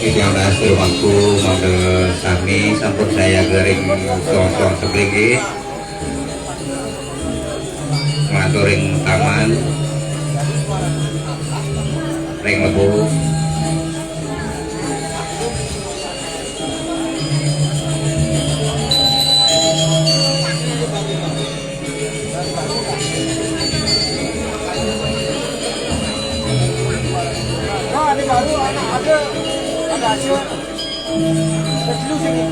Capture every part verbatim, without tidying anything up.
Titiang dados jero mangku, mangda sami sampun saya gering songsong sebrigi. Nglantur ring taman, ring lebu. Nah, ini baru anak ada, ada hasil. Ada dulu sini.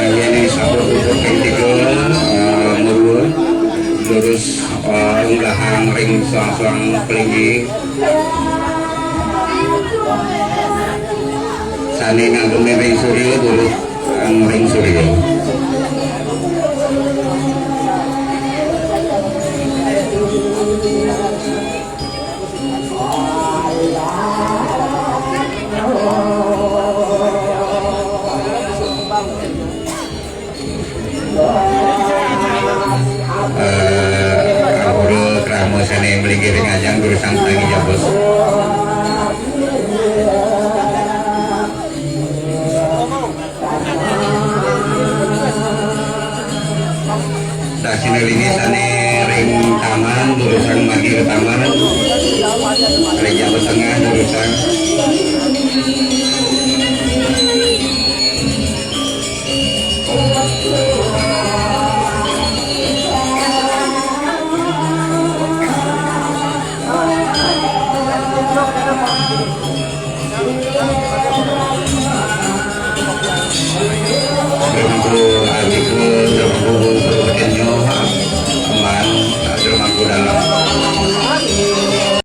Yéning sampun puput ping tiga, eh, murwa, lurus, eh, unggahang ring soang-soang pelinggih. Sané ngagem ring surya, lurus ring surya. Eh, kawula krama sané mlinggih ring ajang durusang tangi jabut. Dasina linggih sané ring taman, durusang margi ka taman, ring jaba tengah, durusang.